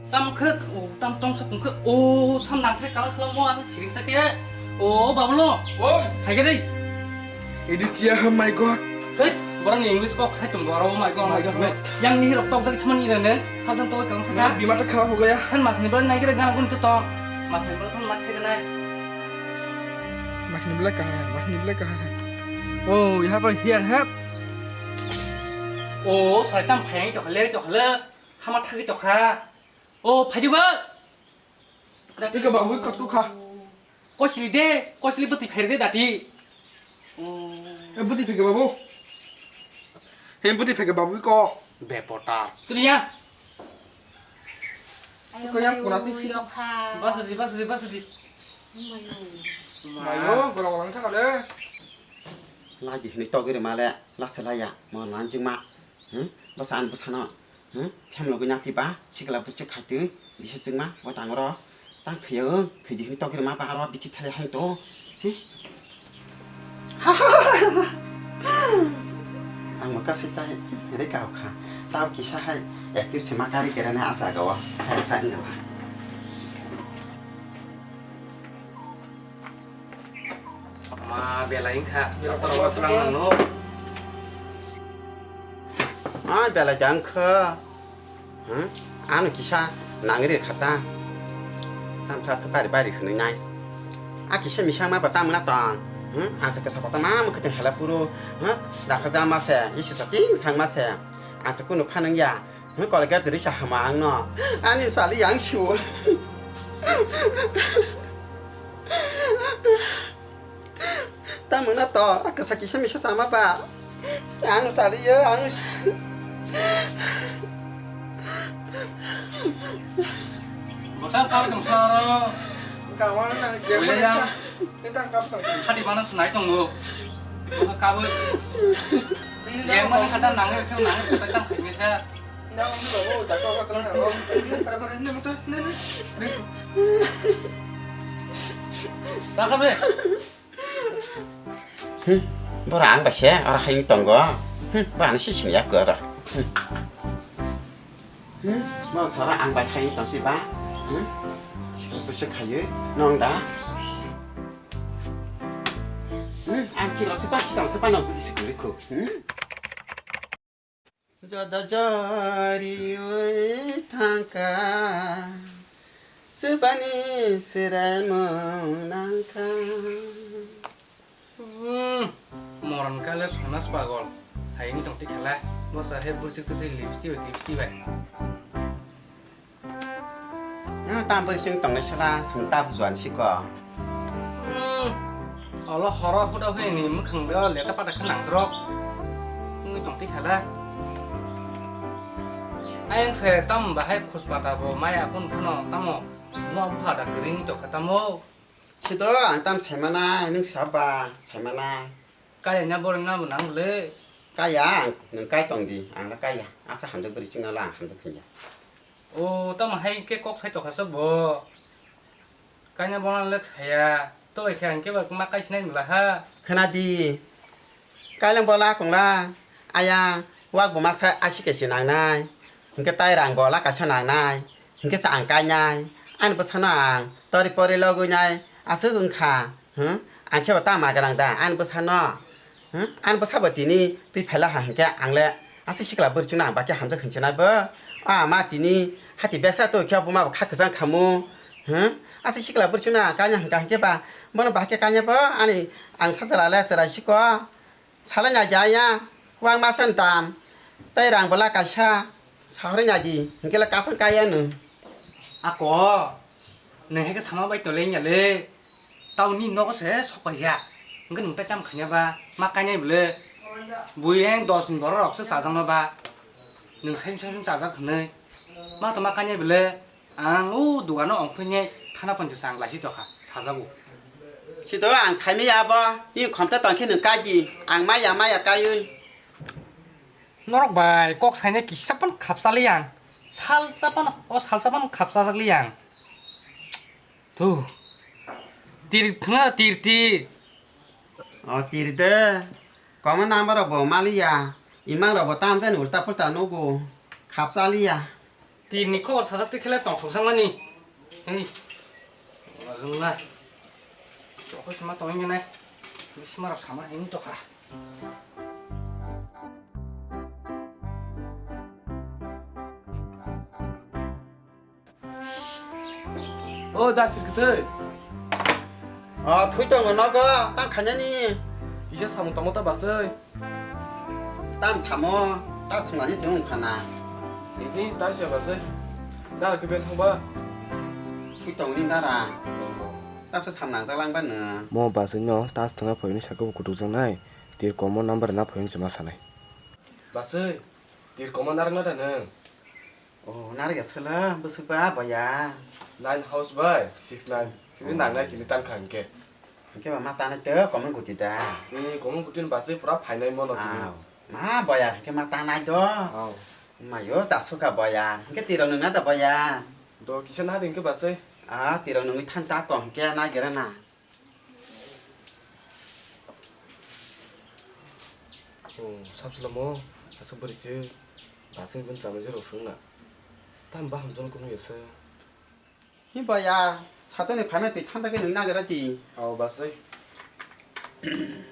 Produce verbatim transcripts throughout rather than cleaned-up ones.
Tam khe, o, tam tongsa pung khe, o, sam nang thai kalang kalang mo, asa siring sa khe. O, Babulo. Oi. Phai khe dei. Idu kiya ha, my God. Thai, borok ni English kok sai tong borok, oh my God, oh my God. Yang ni rok tok jak thman ni rene, sabjang toi kalang sa. Bima ta kharap ho gaya. Han mas ni bal nai khe gana gun to tong. Mas ni bal thon mat khe nai. Mas ni bal kaha, mas ni bal kaha. Oh, you have a here help. O, sai tam phai to khale to khale. Hama thagi to kha. O, phai di ba. Ika babu kok tu kha. Kosili de, kosili bwtwi phairi de dati. E bwtwi phege babu. He bwtwi phege babu ko. Bepota. Turiya. Ko yang kuna ti si. Basudi, basudi, basudi. Mayo, gorong gorong thakale. Laji hini togiri male, lase laya, mo lanjima. Hm? Basa an basa no. Hm? Phemlogwi nati ba, sikla buchuk khaitwi, bihijwkma, bo tangro, tang thwiya o, thwidi hwnwi tokirma ba aro bithi thali hain to, si. Ang mwkaswi tai, re kau kha, tao kisa hai, active se ma kari kerana a jaga o, hai sa wngla. Ma belai wngkha, joto rok twlang nang no. Ma belai da wngkha. Huh? Ano kisa nangri kha ta. Tam tha se bari bari khwnwi nai. A kisa misang ma ba tam na tong. Huh? Asa kisa kota ma mukhe tong hela puro. Huh? Dakha ja ma se, isi sa ting sang ma se. Asa kunu phanang ya. Hm, Colgate risa hama ang no. Ani sali yang su. Tamo na to, a kisa kisa misa sama ba. Ang sali yo, ang. Botang kau tong saro. Kawan na, Wala ya. Kita kau tong. Hadi mana sunai tong lo. Kau. Yang mana kata nangis, kau nangis, kau tang kau misa. Hm, bora ang bai se ora hai tongo. Hm, bora ani sisini yak ora. Hm. Hm, bora sora ang bai hai tong si ba. Hm. Sikul bese khayo nong da. Hm, ang kilo se ba, kilo se ba nong budi sikul ko. Hm. Joda jari oi thangkha, swbani swraimung nangkha. Hmm, moron kale sonas pagol. Hai wng tong tikhala, bosa he bursik twi lipstick bai, lipstick bai. Nwng tamo bwswng tongnai sala, chwng tabuk juan si ko. Hmm, olo horo huda huni ni mwkhang le leta pata khe nangdrok. Wngwi tong tikhala. Ayang se tamo bahai khuspata bo maya kun phano tamo mo bupha da kwrwini tongkha tamo. Sito ang tam saimanai, nwng saba saimanai. Kaya nya borok na bo nang le. Kaya ang nwng kai tong di, ang le kaya. Asa hamjak bwrwi chwngno le ang hamjak hinya. O, tamo hai khe kok sai tokha se bo. Kaina bono le khaya. To hai khe ang khe ba ma kai sinai nula ha. Khna di. Kailang bola kongla. Aya, wak bo masa asi kesi nangnai. Hingke tai rang bola kaisa nangnai. Hingke sa ang kainai. Ani bwsano ang tori pori logwi nai. Aswk wngkha. Hm? Ang khe bo ta ma gwnang da ani bwsano? Hm? Ani bwsa bo tini twi phela ha hinkhe ang le aswk sikla bwrwi chwngno ang ba khe hamjak hinchina bo. O ama tini hati beksa twi khe buma bo kha kwchang khamu. Hm? Aswk sikla bwrwi chwngno ang kanya hinkha hinkhe ba bono ba khe kanya bo ani ang sajla le chwrai siko. Salai nai jaya, wang ma sen tam, tei rang bwla kaisa, sahorwi nai di, hingke le kaphang kaya nwng. Ako, nwng hai khe sama bai tole wngya le, tao ni nogo se sok paijak, hingke nwng tai tam khanya ba, ma kainai bwle, bui yang dos ni borok rok se chajak no ba, nwng sai sai chajak hwnwi, ma to ma kainai bwle. Ang o dogano ongphinai thana ponchas ang lachi tokha, sajago. Sido ang saimaya abo, ni khonta tongkhe nwng kaidi, ang maya maya kaiwi. Norok bai kok sainai kisa pan khapsali ang, salsa pan, o salsa pan khapsajak li ang. Tu, tir thuna tir ti. O tir de, common number rok bo maliya, imang rok bo tamjani ulta pulta nugo, khapsaliya. Tirni khobor sajak twi khe le tongthok jakmani. Hei. Wajwngla. Tokho sima tongwi nai. Sima rok sama hini tokha. O da sir kwtwi. O thwi tongo nogo, tang khainani. Kisa samung tamo ta baswi. Tam samo, ta swngnani se wngkha na. Ini ta se baswi. Dara khe ben thangba. Thwi tongni dara. Tamsa sam nangjaklang ba nw. Mo baswi no ta swngna phaini sakhe bo kutuk jaknai. Tir komo number na phaini se ma sanai. Baswi, tir komo narwkna da nw. Oh, narwkya sala, bwswk ba, boya. Nine house bai, six nine. Sini nangnai kini tan kha hwnkhe. Hwnkhe ba ma tanai to, komon guti da. Ni komon guti ni baswi pura phainai mono tini. Aw, ma boya, hwnkhe ma tanai do. Aw. Mayo, sasuka boya. Hwnkhe tiro nungna da boya. Do kisa na hwnkhe baswi. Ah, tiro nungwi than ta ko, hwnkhe na gera na. Oh, sab salamo, aswk bwrwi chwng, basing bini chamani jorok swngna. Tam baham jon kunu yasa. Hi baya, satoni phaima twi thanda khe nung nagra di. Oh, basai.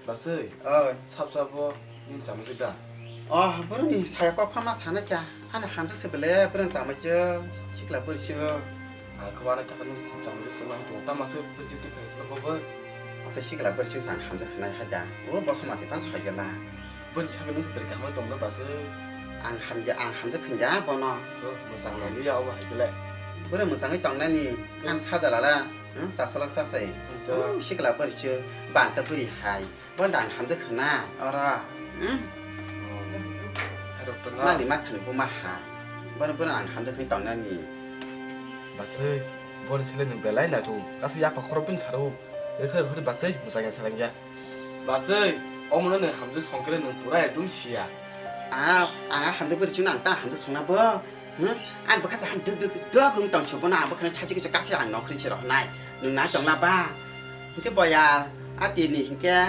Basai. Oh. Sab sabo, nini chamani da. Oh, boroni saya kok phama sana kya? Ani hamjak se bele, boroni chamai chwng, sikla borsi o. Ang khe uanai takhani chamjak se ma tong, tamo se bwrwi chwng twi phai se bo bo. Asa sikla borsi chwng ang hamjak khnai hai da. O boso mati pan soi gela. Bwrwi sakhe nung se bwrwi kaham tong le basai. Ang hamya, ang hamjak khnya bono. O, mwchang nang ya obo hai khe le. Bwrwi mwchangwi tong nani, ang saja lala, hmm, sa solak sa sai. Hmm, to. O, sikla borsi chwng, banta bwrwi hai. Bono da ang hamjak khna, oro. Hmm? Oh. Hai rok to na. Mani ma thani buma hai. Bono, bono ang hamjak khna tong nani. Basai, boni sele nwng belai naithok. Kaisa yapha khorok bini saro. Rikha rikha basai, mwchangya salangya. Basai, omono nwng hamjak songkhe le nwng pura ekdom siya. Ah, ang hamjak bwrwi chwng nang ta hamjak songna bo. Hmm? Ang bwkha sa duk duk duk wng tong se bono ang bwkhano sachi kisa kasi ang nokri se rohnai. Nwng nai tongla ba? Hwnkhe boyar, a tini hwnkhe?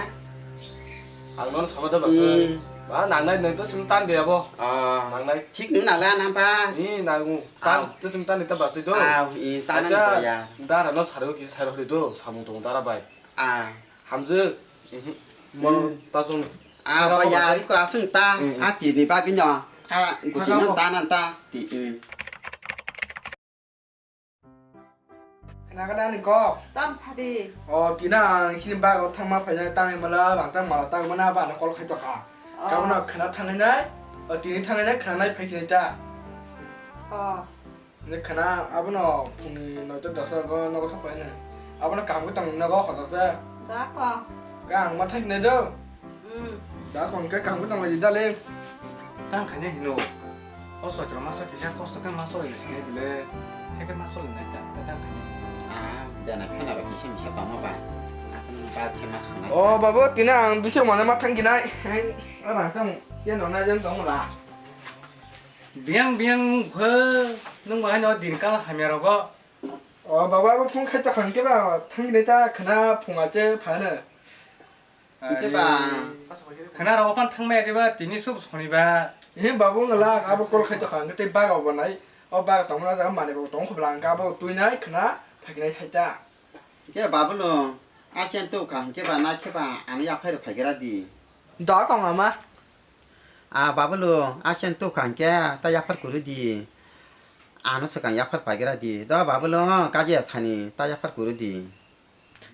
Ang nono sama da basai. Hmm. Ba nangnai nwng to sim tan de abo. Ah. Nangnai. Thik nwng nala nang ba? Ni nangu. Tan to sim tan de ta basai do. Ah, i tan boyar. Dara no saro kisa saro hori do, samung tong dara bai. Ah. Hamjak. Mhm. Mo ta song. Ah, boyar ko aswng ta. Hmm, hmm. A tini bagwi no. Ha, guti nan ta nan ta. Ti, hmm. Khna khna ni kok. Tam sadi. O, kina ang khini bag o thangma phaina tangwi mala bang tang mala tang mana ba na call khai tokha. Oh. Kabono khna thangnai nai. O, tini thangnai nai khna nai phai khinai ta. Oh. Ni khna abono phungni noita dosa go nogo thok phai nai. Abono kaham khe tong nogo hodo se. Da kong. Ka ang ma thang nai do. Hmm. Da kong khe kaham khe tong lai da le. Tang khainai hino. O soitro masa kisa kosto khe ma soi nai sini bile. Khe khe ma soi nai ta, ta tang khainai. Ah, dana phana ba kisa misa tongma ba. Akhon ba khe ma soi nai. O babu, tini ang bising mane ma thang ginai. Ang, ang khe ye no na jeng tong la. Biyang biyang wngkha, nwng bo haino din kal hamya rogo. O baba, abo phone khai tokha hwnkhe ba, thangwi nai ta khwna phunga che phano. Hwnkhe ba? Khwna rogo phan thangmaya diba, tini sub sonibar. He babu wngla, abo call khai tokha hwnkhe tei baga bo nai. O baga tongmani jaga manwi bo tong khobla hwnkhe abo twi nai khwna phaikinai hai ta. Hwnkhe babu no, achen tokha hwnkhe ba nai khe ba ano yaphai rw phaigra di. Da kong ama. A babulu, asen tukha hwnkhe ta yaphar kwrwi di. Ano swkang yaphar paigra di. Do babulu, kajiya sani ta yaphar kwrwi di.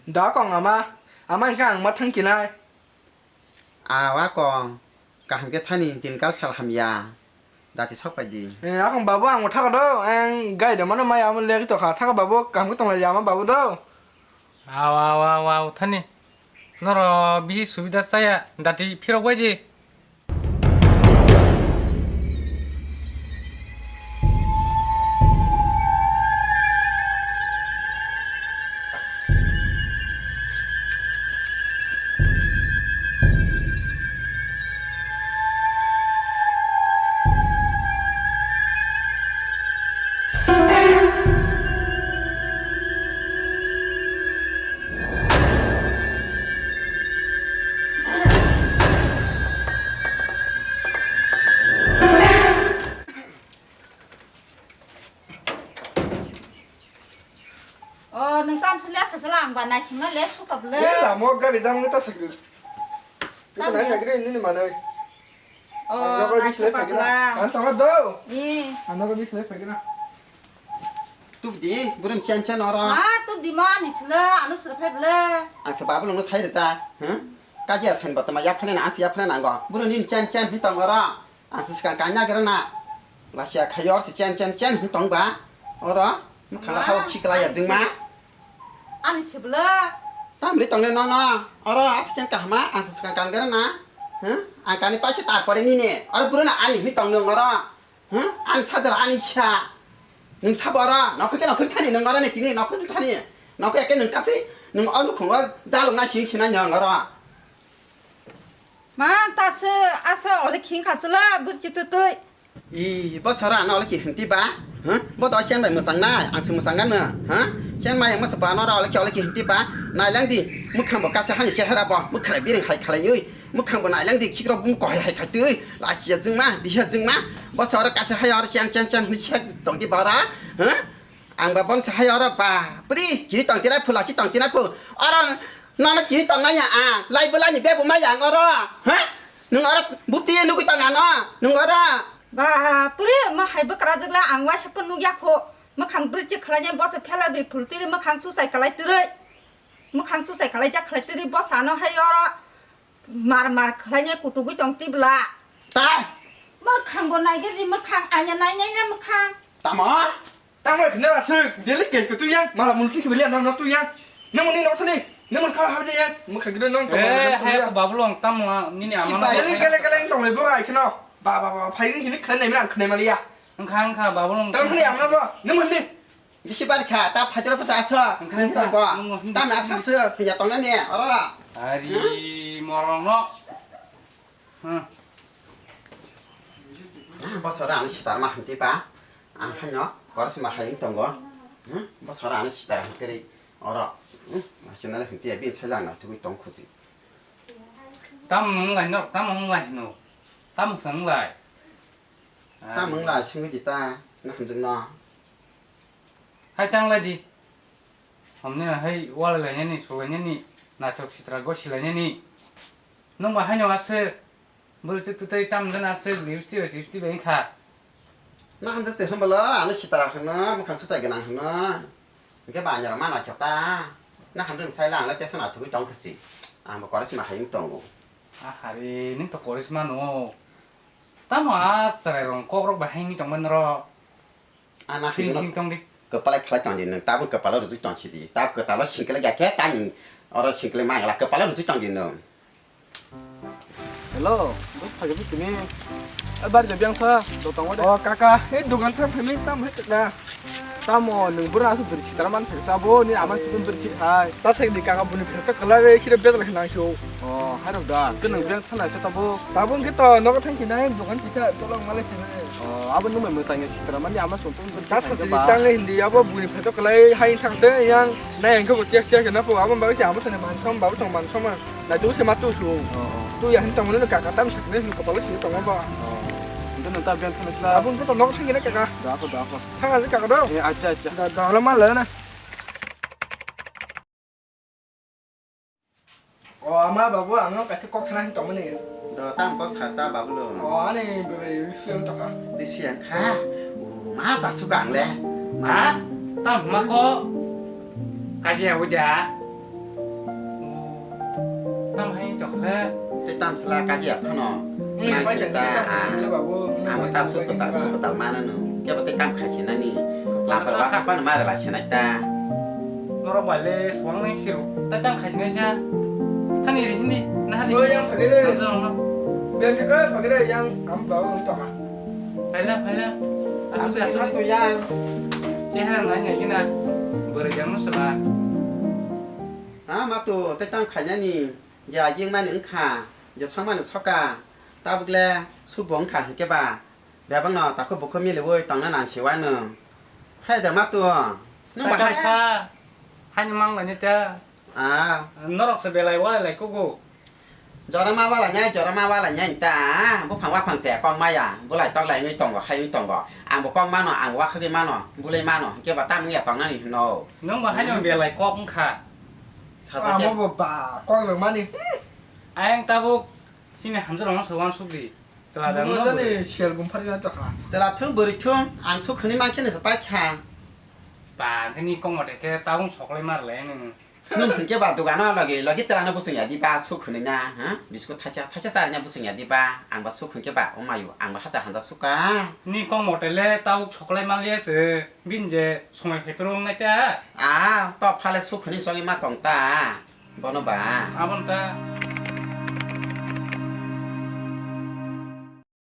Da kong ama, ama hwnkhe ang ma thangkinai. A wa kong, kaham khe thani din kal sal hamya. Dati sok pai di. Eh, akong babu ang thago do, ang gai da mano maya amo legi tokha. Thago babu, kaham khe tonglai ama babu do. Aw, aw, aw, aw, thani. Noro bisi subida saya, dati phirok bai di. Nwng tam se lekha se lang ba naisingma le suka bwle. Eh, lamo gari dam ta sakri. Tam Iko nai ya. Sakri nini manoi. Oh, ang nogo nai bisle suka phagina. Bwla. Ang tongo do. Ni. Ang nogo bisle phagina. Tubdi, burun sian sian oro. Ah, tubdi ma ni sile, anu sile phai bwle. Ang se babulung no sai recha. Huh? Kaji asan botama yaphane na, ansi yaphane nango. Burun ni sian sian hin tong oro. Ang se sikang kanya gira na. Lasia khayor si chen chen chen hin tong ba. Oro, mukhala hao khiklai ya jingma. Ani sibla. Tamri tong le no no. Oro, asi chen kahma, ang se sikang kan gira na. Huh? Ang kani paisa ta pore ni ne. Oro buru na ani hin tong nung oro. Huh? Ani sajar ani cha. Nung sabo oro, nokho ke nokho thani nung oro ne tini nokho thani. Nokho eke nung kasi, nung oro khungo jalung na sing sina nyong oro. Ma, ta se, asa ole khing kha chwla, bwrchi tutui. I, bo sora ano ole ki hinti ba? Ha? Bo do chen bai mwsang nai, ang se mwsang nai no. Ha? Chen mai masa ba no ra ole ki ole ki hinti ba? Nai lang di, mukhang bo kasa hani sehera bo, mukhra biring hai khalai ui. Mukhang bo nai lang di, khikrok bum kohai hai khai tui. Lachi ya jingma, biha jingma. Bo sora kasa hai or chen chen chen hni sek tong di bara. Ha? Ang ba bonsa hai oro ba, pri, kiri tong tinai phu, lachi tong tinai phu. Oro nono kiri tong nai ya, ah, lai bo lai ni bebo ma yang oro, ha? Nung oro bupti nugui tong ano, nung oro. Ba, pri, ma hai bwkra jwk la ang waisa pun nugya kho. Mwkhang bwrwi chik khlai nai bosa phela bri phul tiri mwkhang susai kalai tiri. Mwkhang susai kalai jak khlai tiri bosa no hai oro. Mar mar khlainai kutugwi tong tibla. Tai. Mwkhang bo naigir di mwkhang, anya nainai le mwkhang. Tamo? Tamo khna aswk, deli ke kutu yang, mala multi ke beli ano no tu yang. Nang ni no sini, nang kha ha de yang, mwkhang gido nang tamo. Eh, hai ko babulong tamo nini ama no. Deli kale kale tong le bo ai khno. Ba ba ba, phai ni khne khne me khne maliya. Wngkha wngkha babulong. Tamo ni ama bo, nang ni. Bisi bali kha, ta phaitro ko sa sa. Wngkha, wngkha. Ko. Nung, nung. Ta na sa sa, ya tong na ne, oro. Ari, hmm? Morong no. Hmm. Ah, boso ra, ani sitar ma hanti pa. Ang khanyo, kor sima hai tongo. Hmm? Boso ra, ani sitar hanti ri, oro. Hmm? Ma chuna le hanti, bin sai lang na, tugui tong khusi. Tam nung lai no, tam nung lai no. Tam sang lai. Tam wng lai simi di ta, na hamjwk no. Hai tang lai di. Hamni hai wal lai nani, sulai nani, naithok sitra gosi lai nani. Nung ba hai no aswk, bwrwi chwk twtwi tam jani aswk, lipstick bai tipstick bai wngkha. Na hamjwk se hwnba lo, ano sitra hwno, mwkhang suchai gwnang hwno. Hwnkhe ba anyarok ma naikha ta. Na hamjwk sai lang le tesa naithogwi tong khe si. Ang bo kore sima hai wng tongo. Ahari, nung to kore sima no. Tamo a chwrairok kokrok bai haini tongmani rok. Ana sing sing tong di. Kwpalai khlai tong di nwng, tabuk kwpalo rwjwi tong si di. Tabuk kwpalo singkle ya khe tani oro singkle mangla kwpalo rwjwi tong di nwng. Hello, buk phagi buk tini. A bar je biang sa, do tong de. O kaka, e dogan thang phai mi tam hai na. Tamo, nwng bwrwi aswk bwrwi sitra man phai sa bo, ni ama sukun bwrwi chik hai. Ta thek di kaka buni phai to kwlai re, khire bedal khna sio. O, hai rok da, ke nwng beng thana se tabo. Tabo hwnkhe to nogo thang khinai, dogan kisa tolong malai khinai. O, abo nwng bai mwchangya sitra mani ama song song bwrwi chik hai ba. Ta sa di tang hindi, abo buni phai to kwlai hai thang te yang, nai hwnkhe bo tiak tiak khna po, abo bagwi se ama thani man som, babu thang man som. Nai tu se ma tu su. O, o. Tu ya hin tong le kaka tam sak ne hin kopalo si tong ba. O. Nto nang ta biang thana sila. Abun ke to nok thang ne kaka. Da ko, da ko. Thang aja kaka do. E, acha, acha. Da, da lo ma le na. O ama babu, ang no kaisa kok sana hin tong mani. Do tam kok sa ta babu lo. O ani bebe isi ang to kha. Isi ang kha. O ma sa su kang le. Ha? Tam ma ko. Kaji ya uja. Tam hai to khle. Te tam sala kaji ya phano. Hmm, nang bai sita, bai ah, bai babu. Amo ta su kota, su kota mana no. Kebo te kam khai sinani. Lapar ba kapan mara la sinai ta. Norok bai le suang nai siru. Ta tang khai sinai sa. Thani ri hindi. Nah ri. Oh, yang phagire. Yang ke ka phagire yang am babu to ha. Phaila, phaila. Asuk, asuk. Asuk to yang. Chehar nai nai kina. Bwrwi jang no sala. Ha, ma to, te tang khai nani. Je aging mani wngkha, je songmani soka, tabukle subo wngkha hwnkhe ba, bebakno takhuk bukhuk miliui tongna nangsiwano. Hai da matu, nwng ba hai. Sa, haini mang laini ta. Ah. Norok se belai walai lai kugo. Jora ma wala nyai, jora ma wala nyai ta. Buphang waphang se kok maya, bulai toklai wngwi tongo, hai wngwi tongo. Ang bo kok mano, ang bo wakhagwi mano, bulai mano, hinkhe ba tam wngya tongnani hino. Nwng bo haino belai kok wngkha. Sajakhe. Amo bo ba kok rwmani. Ayang tabuk chini hamjwk rokno se uansuk di. Chwla da Bo no jani bo. Sel gumphar jani tokha. Chwla thung bwrwi thung, ang suk hwnwi mankhe nw se paikha. Ba, hwnwi kok mote khe tabuk soklai ma rwlai nwng. Nwng hwnkhe ba dogano logi logi twlangno bwswng ya di ba suk hwnwi na, ha? Biskut thaisa, thaisa charwina bwswng ya di ba, ang ba suk hwnkhe ba, o mayu, ang ba hacha hamjak suk ka. Ni kok mote le tabuk soklai manliya se, bini je somoi phai phuru wngnai ta. A, to phale suk hwnwi chongwi ma tong ta, bono ba. Aboni ta.